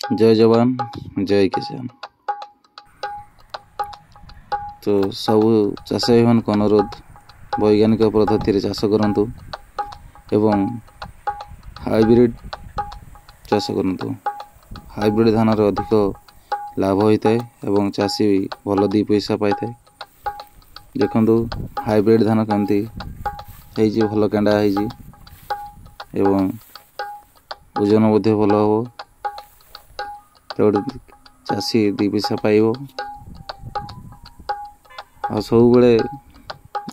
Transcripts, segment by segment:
ଜୟ ଯବାନ, ଜୟ କିଷାନ। ତ ସବୁ ଚାଷୀ ଭାଇମାନଙ୍କୁ ଅନୁରୋଧ, ବୈଜ୍ଞାନିକ ପଦ୍ଧତିରେ ଚାଷ କରନ୍ତୁ ଏବଂ ହାଇବ୍ରିଡ଼ ଚାଷ କରନ୍ତୁ। ହାଇବ୍ରିଡ଼ ଧାନରେ ଅଧିକ ଲାଭ ହୋଇଥାଏ ଏବଂ ଚାଷୀ ଭଲ 2 ପଇସା ପାଇଥାଏ। ଦେଖନ୍ତୁ ହାଇବ୍ରିଡ଼ ଧାନ କେମିତି ହେଇଛି, ଭଲ କେଣ୍ଡା ହେଇଛି ଏବଂ ଓଜନ ମଧ୍ୟ ଭଲ ହେବ। ଚାଷୀ 2 ପଇସା ପାଇବ। ଆଉ ସବୁବେଳେ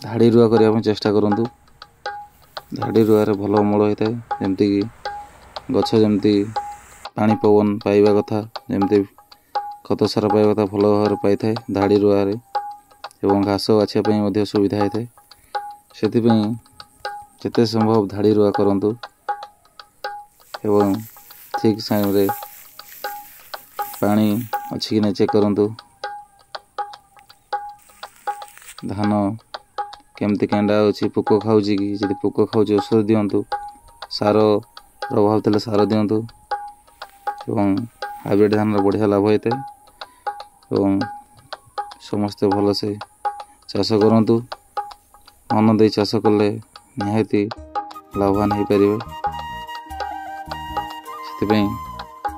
ଧାଡ଼ି ରୁଆ କରିବା ପାଇଁ ଚେଷ୍ଟା କରନ୍ତୁ। ଧାଡ଼ି ରୁଆରେ ଭଲ ଅମଳ ହୋଇଥାଏ। ଯେମିତିକି ଗଛ ଯେମିତି ପାଣି ପବନ ପାଇବା କଥା, ଯେମିତି ଖତ ସାର ପାଇବା କଥା, ଭଲ ଭାବରେ ପାଇଥାଏ ଧାଡ଼ି ରୁଆରେ ଏବଂ ଘାସ ବାଛିବା ପାଇଁ ମଧ୍ୟ ସୁବିଧା ହୋଇଥାଏ। ସେଥିପାଇଁ ଯେତେ ସମ୍ଭବ ଧାଡ଼ି ରୁଆ କରନ୍ତୁ ଏବଂ ଠିକ୍ ସମୟରେ ପାଣି ଅଛି କି ନାହିଁ ଚେକ୍ କରନ୍ତୁ। ଧାନ କେମିତି କେଣ୍ଡା ଅଛି, ପୋକ ଖାଉଛି କି, ଯଦି ପୋକ ଖାଉଛି ଔଷଧ ଦିଅନ୍ତୁ, ସାର ଅଭାବ ଥିଲେ ସାର ଦିଅନ୍ତୁ। ଏବଂ ହାଇବ୍ରିଡ଼ ଧାନର ବଢ଼ିଆ ଲାଭ ହୋଇଥାଏ ଏବଂ ସମସ୍ତେ ଭଲସେ ଚାଷ କରନ୍ତୁ। ମନ ଦେଇ ଚାଷ କଲେ ନିହାତି ଲାଭବାନ ହେଇପାରିବେ। ସେଥିପାଇଁ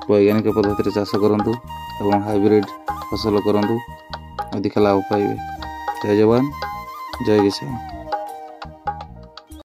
ବୈଜ୍ଞାନିକ ପଦ୍ଧତିରେ ଚାଷ କରନ୍ତୁ ଏବଂ ହାଇବ୍ରିଡ଼ ଫସଲ କରନ୍ତୁ, ଅଧିକ ଲାଭ ପାଇବେ। ଜୟ ଯବାନ, ଜୟ କିଷାନ।